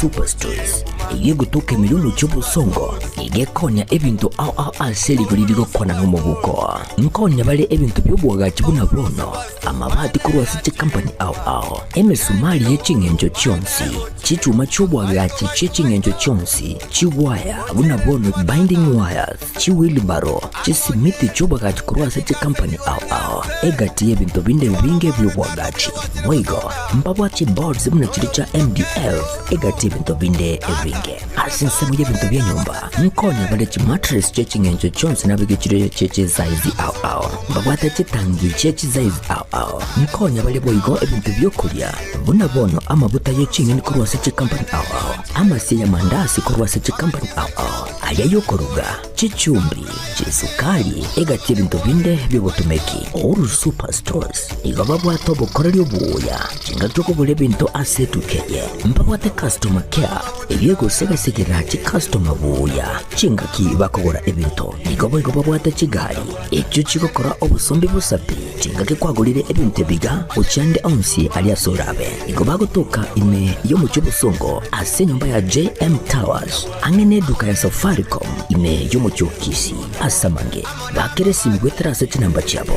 Superstores, eyio egotoka ime y'omochie obosongo, nigo ekonya ebinto ao ao ase rigori rigokwana nomobuko. Nkonya bare ebinto bi'oboagachi buna bono, amabati korwa ase chikampani ao ao, emesumari ye ching'encho chionsi, chichuma chi'oboagachi chie ching'encho chionsi, chigwaya buna bono binding wires, chiwheelbarrow, chisimiti chi'oboagachi korwa ase chikampani ao ao, egati y'ebinto binde ebinge bi'oboagachi. Boigo, mbabwate chiboards buna chiria chia MDF, egati y'ebinto binde ebinge. Ase ensemo y'ebinto bia nyomba, nkonya bare chimattress chie ching'encho chionsi nabeke chire chie chisaizi ao ao. Mbabwate chitangi chie chisaizi ao ao. Nkonya bare boigo ebinto bi'okoria, buna bono amaguta ye ching'eni korwa ase chikampani ao ao, amasie y'amandasi korwa ase chikampani ao ao, aria y'okoruga, chichumbi, chisukari, egati y'ebinto binde bi'obotomeki. Ouru Super Stores nigo babwate obokoreri obuya chingaki okogora ebinto ase etuka eye. Mbabwate customer care eyio egosegasegera chicustomer buya chingaki bakogora ebinto. Nigo boigo babwate chigari echio chigokora obosombi bosa pi chingaki kwagorire ebinto ebiga gochia ande onsi aria ase orabe. Nigo bagotoka ime y'omochie obosongo ase enyomba ya JM Towers ang'e neduka ya Safaricom ime y'omochie o Kisii. Ase amange bakere esimi goetera ase chinamba chiabo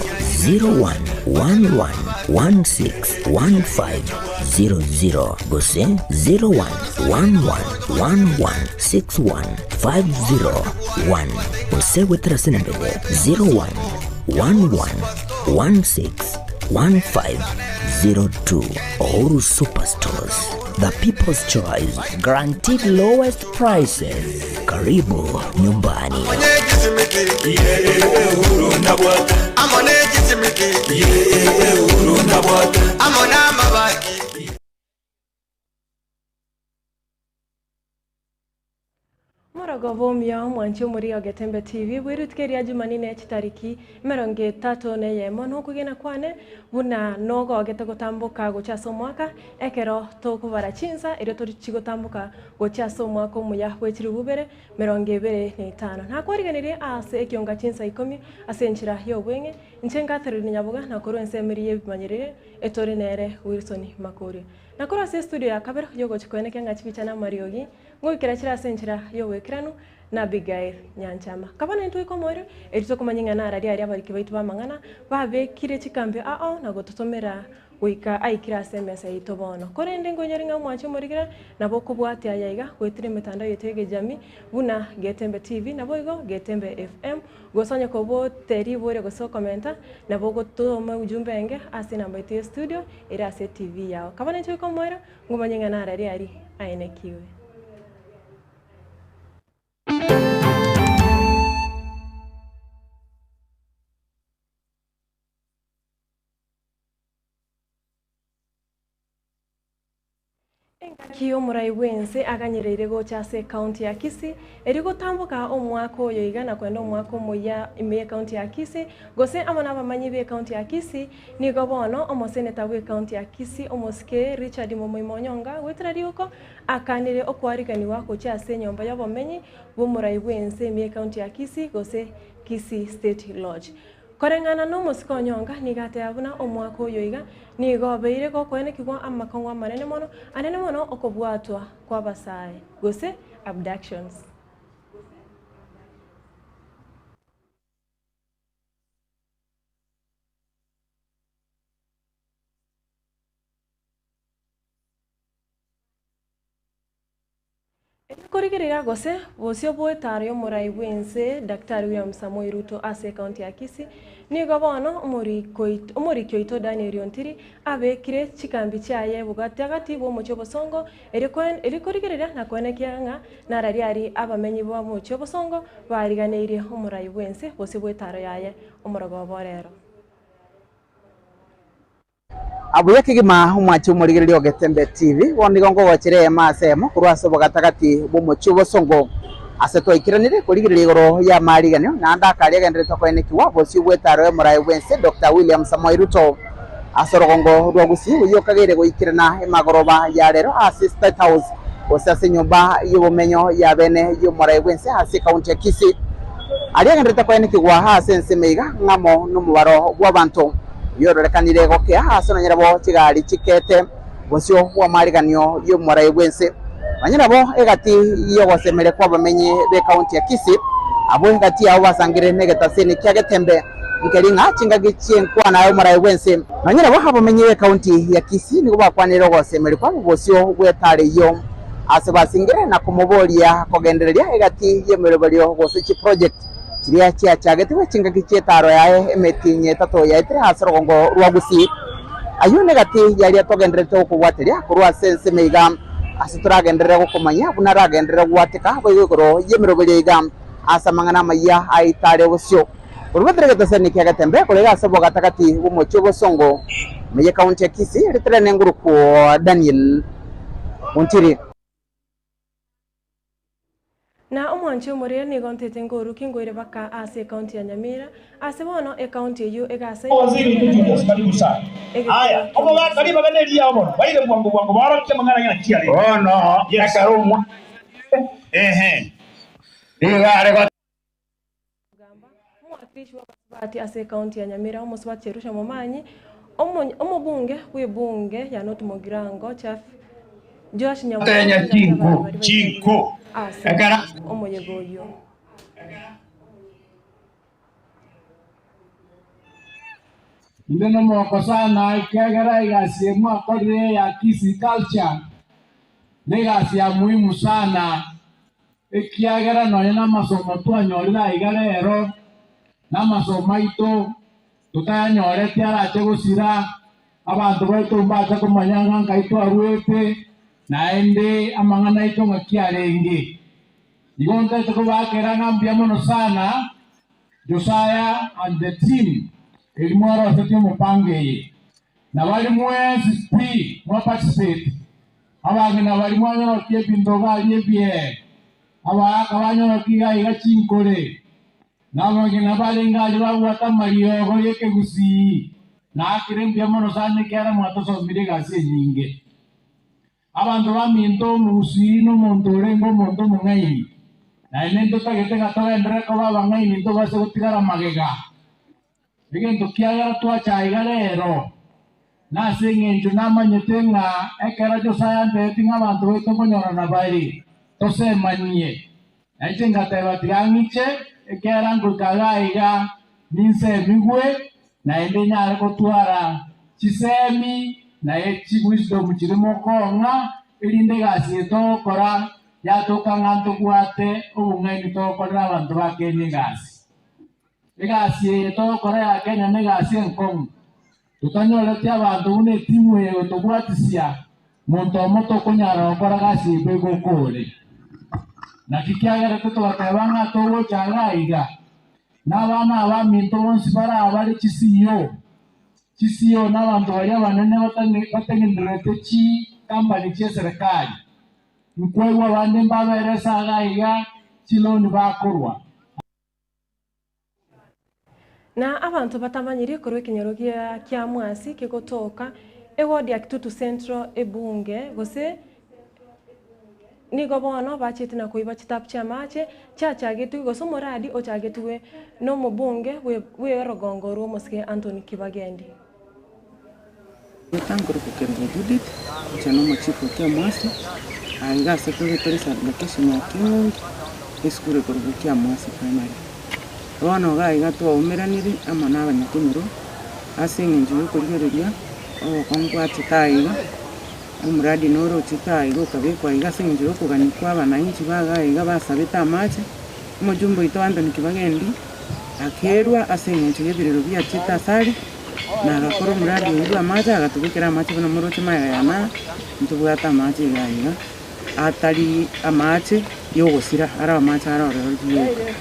0111161500 gose 0111161501 gose goetera ase enamba ende 0111161502. Uhuru Superstores, the people's choice, guaranteed lowest prices. Karibu nyumbani. Omorogoba omuya omwanchi omorigia o Getembe TV bw'erituko eria Jumanne chitariki emerongo etato na eyemo nokwegena kwane buna nogogete gotamboka gochia ase omwaka ekero tokobara chinsa erio torichi gotamboka gochia ase omwaka omuya bwe chilifu ibere merongo ebere na etano. Nakwariganirie ase ekionga chinsa ikomi ase enchera y'obweng'e inche Catherine Nyaboga na korwa ensemo eria y'ebimanyerere etore nere Wilson Makoria. Na korwa ase estudio ya kabere yogochia koenekia ng'a chibicha na amariogi Ngoikera chire ase enchera y'oboikeranu na Abigail nyanchama. Kaba naintwe goika omoerio, erio tokomanya ing'ana araria aria abariki baito b'amang'ana babekire chikambi ao na gototomera goika aikire ase emesa yaito bono. Korende nkoinyore ng'a omwanche omorigera nabo okobwatia aya iga goetera emetandao yaito y'ekejamii buna Getembe TV naboigo Getembe FM, gose onye kobote riborio gose okomenta nabo ogotoma ujumbe enge ase enamba yaito y'estudio ere ase etv yao. Kaba naintwe goika omoerio, Ngomanye ng'a narari aria aenekiwe. Engaki omorai bw'ense aganyereire gocha ase ekaunti ya Kisii erio gotamboka omwaka oyo iga na kwenda omwaka omoyia ime y'ekaunti ya Kisii gose amo nabamanyi b'ekaunti ya Kisii Nigo bono omoseneta bw'ecounty ya Kisii omosike Richard Momoima Onyonga goetera riuko akanire okoariganiwa gochia ase enyomba y'obomenyi bw'omorai bw'ense ime y'ecounty ya Kisii gose Kisii State Lodge. Koreng'ana n'omosike Onyonga nigo ateba buna omwaka oyo iga nigo obeire gokoenekigwa amakong'u amanene mono anene mono okobwatwa kw'abasae gose abductions. Korigereria gose bosio bw'etaro y'omorai bw'ense Daktari William Samoei Ruto ase ekaunti ya Kisii, nigo bono omoriki oito Daniel Ontiri abekire chikambi chiaye bogati-gati bw'omochie obosongo erio korigereria na koenekia ng'a nararia aria abamenyi b'omochie obosongo bariganeirie omorai bw'ense bosio bw'etaro yaye omorogoba o rero. Buya kegima omwanche omorigereria o Getembe TV, bono nigo nkogochera eyemo ase eyemo korwa ase obogatagati bw'omochie obosongo ase twaikeranire korigereria igoro y'amariganio naende akaria agenderete koenekigwa bosio bw'etaro y'omoraai bw'ense Doctor William Samoei Ruto ase orogongo rwa Gusii oyio okageire goikerana emagoroba ya rero ase State House gose ase enyomba y'obomenyo y'abene y'omoraai bw'ense ase ekaunti ya Kisii. Aria agenderete koenekigwa ase ensemo iga ng'amo nomobaro bw'abanto oyororekanire gokea ase nonyarabo chigari chikete bosio bw'amariganio y'omorai bw'ense. Nonya nabo egati y'ogosemeria kw'abamenyi b'ekaunti ya Kisii, abwo egati yabo basangire negetasini kia Getembe, nkeri ng'a chingaki chi'enkwana y'omorai bw'ense. Nonya nabo abamenyi b'ekaunti ya Kisii nigo bakwanire ogosemeria kwabo bosio bw'etara eyio ase basingire na komoboria kogendereria egati y'emeroberio gose chiproject chiria chiachagetigwe chingaki chi'etaro yaye emetienyi etato yaetire ase rogongo rwa Gusii. Ayio negati y'aria togendererete gokobwateria korwa ase ensemo iga, ase toragenderere gokomanya buna aragenderere gwateka boigo igoro y'emeroberio iga ase amang'ana amayia aito are bosio. Korwa Bethele geteseni kia Getembe korwa iga ase obogatagati bw'omochie o Bosongo, ime y'ekaunti ya Kisii, ritere nenguruku Daniel Ontiri. Na omwanchi omorere nigo ntete nkoruki ngoire baka ase ekaunti ya Nyamira, ase bono ekaunti eyio egasaine Waziri oito Julius, karibu sana. Aya, omogaka ribaga neriao bono, baire bwango bwango baorokie amang'ana aye naki arenge. Bono Yes. ekero omwana Ehe. nigo are Kogamba, Omowakilishi bw'abasubati ase ekaunti ya Nyamira, omosubati Jerusha Momanyi, omobunge bw'ebunge ya North Mugirango, Chaf Joash Nyamweya Tenya chingaki chinko, abarai baria Chinko. baikaranire ase Ekero omoyega oyio. Inde nomoko sana ekiagera egasi eye mwakorire ya Kisii Culture negasi ya muhimu sana ekiagera nonya namasomo twanyorire aiga rero namasomo aito totayanyorete arache gosira abanto baito mbache komanya ng'a nkai twarwete naende amang'ana aito ng'aki arenge. Igo ntaete kobakera ng'a mbuya mono sana Josiah and the team eri mwarosetie omopango eye. Na bari mwensi pi mwa participate abang'ina bari mwanyorokia ebinto bari ebie abagaka banyorokia iga iga chinkore na abang'ina barenge aria babwate amariogo ya ekegusii naakire mbuya mono sana ekiagera mwatosomire egasi enyinge. Abanto baminto omogusii na omonto orenge omonto omong'aini, naende ntotagete ng'a togenderere koba abang'aini ntobase gotigara magega. Egento kiagera twacha aiga rero, nase engencho namanyete ng'a ekero Josiah antebetie ng'a abanto baito nkonyorana bare, tosemanie. Na inche ngateba, Tiga ng'iche, ekiagera ngoika iga aiga ninsemigwe, naende nyare gotwara chisemi na chiwisdom chiria mokong'a, erinde egasi eye togokora yatoka ng'a ntobwate obong'aini togokorera abanto ba Kenya egasi. Egasi eye togokora ya Kenya negasi enkong'u. Totanyoreti abanto buna etimu eye gotobwatisia, monto omo tokonyara gokora gasi eye bweka okore. Naki kiagerete togateba ng'a togocha iga aiga, na abana abaminto bonsi bare aa bare chi-CEO, chi-CEO nabanto baria abanene batenenerete chikampani chi'eserekari. Nkwaigwa abande mbabere ase iga aiga chiloni bakorwa. Na abanto batamanyiri korwa ekenyoro gia Kiamwasi kegotoka eward ya Kitutu Central ebunge gose nigo bono bachete na koiba chitapu chi'amache chiachagetwe gose omoradi ochagetwe na omobunge bwe orogongo rwa omosike Anthony Kibagendi. Gotankore kokerwa Judith, inche na omochifu o Kiamwasi, aa iga ase tore tore sub-location ya King'ongi, esukuru ekorokwa Kiamwasi Primary. Bono iga iga twaumeranire amo na abanyakenyoro, ase eng'encho ya okorigereria obokong'u bwachete aa iga, omoradi noro ochete aa iga okabekwa iga ase eng'encho ya okogania kwa abananchi ba igaa iga basabete amache, omojumbe oito Anthony Kibagendi, akerwa ase eng'encho y'ebirero biachete asare, na agakora omoradi oyio bw'amache, agatobekera amache buna moroche magega ya naa, ntobwate amache iga iga, atari amache y'ogosira, aro amache aro ororo rioka.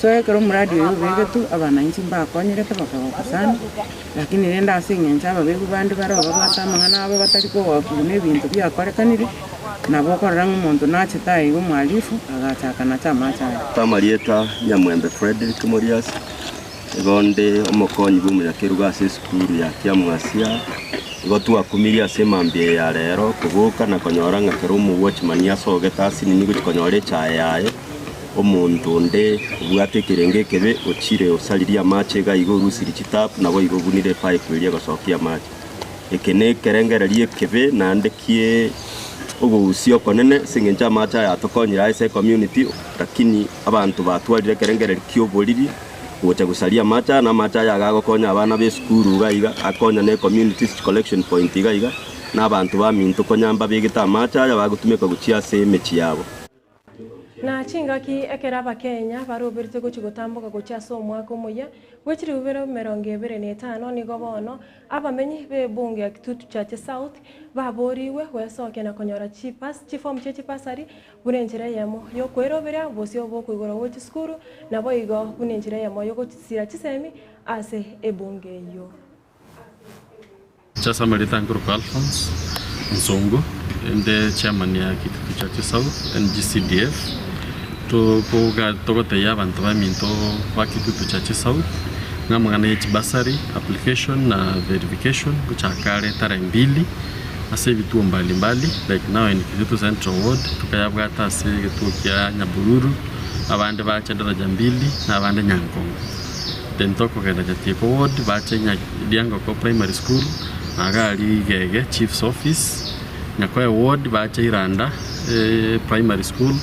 So ekero omoradi oyo obegetwe, abananchi mbakonyerete bakagoka sana, lakini rende ase eng'encho ababeku bande baroo babwate amang'ana abo batari kogokigwa na ebinto biakorekanire, nabo okorora ng'a omonto nachete aiga omwalifu, agachaka nacha amache aya. Amarieta, Nyamwembe Fredrick Moriasi. Igo nde omokonyi bw'omonyakeruga ase esukuru ya Kiamwasia, igo twakumirie ase emambia eye ya rero koboka na konyora ng'a kera omowatchman asogete asinini gochia konyora echae yaye, omonto onde obwate ekerengo ekebe ochire osaririe amache iga iga orusirie chitapu nabo igo obunire epipe eria egosokia amache. Eke nekerengererio ekebe naende kie. Ogogusia okonene ase eng'encho amache aya atokonyire ase ecommunity, lakini abanto batwarire ekerengererio kia oboriri gocha gosaria amache aya, na amache aya iga agokonya abana ba esukuru iga iga, akonya na ecommunity collection point iga iga, na abanto baminto konya mbabegete amache aya bagotumeka gochia ase emechie yabo. Na chingaki ekero Abakenya baroberete gochia gotamboka gochia ase omwaka omoyia bwe chilifu 2025, nigo bono abamenyi b'ebunge ya Kitutu Chache South baborigwe gwesokia na konyora chipas chifomu chie chipasari buna enchera eyemo y'okoeroberia bosio bw'okoigorwa gwe chisukuru naboigo buna enchera eyemo y'ogosira chisemi ase ebunge eyio. Inche ase amarieta nkorokwa Alphonse Nsongo, inde chairman ya Kitutu Chache South NGCDF, tokoga togotebia abanto baminto ba Kitutu Chache South ng'a amang'ana ye chibursary application na verification ngochaka are tarehe mbili ase ebituo mbali mbali like now in Kitutu Central Ward tokayabwata ase egetuo kia Nyabururu, abande bache Daraja Mbili na abande Nyankongo. Then tokogenda Jatieko ward bache Riangoko primary school na iga aria Igege chief's office, Nyakoe ward bache Iranda primary school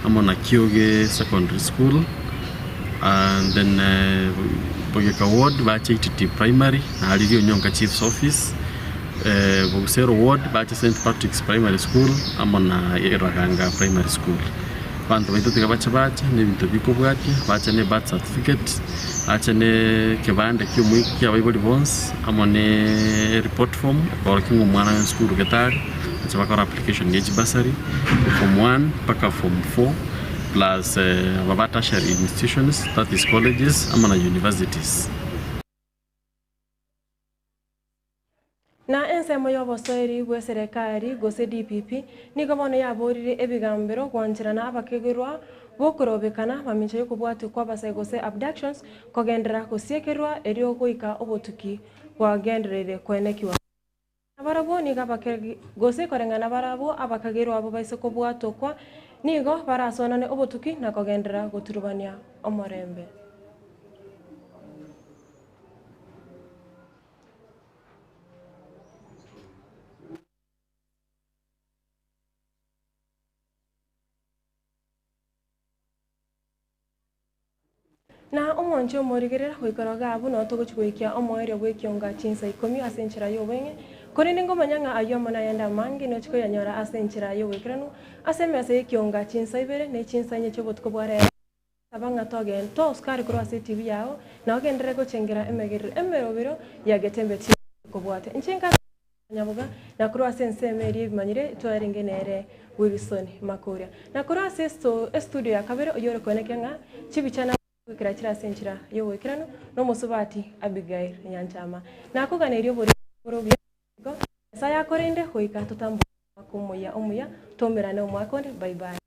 amo na Kioge secondary school and then Bogeka ward bache Ititi primary na aria Rionyonka chief's office, Bogusero ward bache St Patrick's primary school amo na Raganga primary school. Abanto baito tiga bache bache nebinto bikobwatia, bache ne birth certificate, bache ne ekebande kia kia abaibori bonsi, amo ne report form ekorokia ng'a omwana oyo esukuru gete are, bache bakore application ya chibursary, form one mpaka form four, plus aba ba tertiary institutions that is colleges amo na universities. Na ensemo y'obosoeri bw'eserekari, gose DPP, nigo bono yaborire ebigambero gwancherana abakegerwa bokorobekana mamincha y'okobwatwa kw'abasae gose abductions kogenderera gosiekerwa erio goika obotuki bwagendereire koenekiwa. Nabarabwo nigo abakegi gose koreng'ana barabwo abakagerwa abwo baise kobwatokwa nigo barasoanane obotuki na kogenderera goturubania omorembe. Na omwanche omorigerera goikera iga abwo nao togochia goikia omoerio bw'ekionga chinsa ikomi ase enchera y'obweng'e, korende ngomanya ng'a ayio amo nayande amange nochie koyanyora ase enchera y'oboikeranu ase emesa y'ekionga chinsa ibere ne chinsa inye chi'obotuko bwa rero. Saba ng'a togende tosukari korwa ase etibi yao, na ogenderere gochengera emegerero emerobero ya Getembe TV ekobwate. Inche nkabe Nyaboga, na korwa ase ensemo eria ebimanyire twarenge nere Wilson Makoria. Na korwa ase estudio ya kabere oyio ore koenekia ng'a chibicha na goikera chire ase enchera y'oboikeranu nomosubati Abigail Nyanchama. Nakoganeria oborimo bore obuya igo, Nyasae akorende goika totamboke omwaka omuya omuya, toumerane omwaka onde. Bye bye.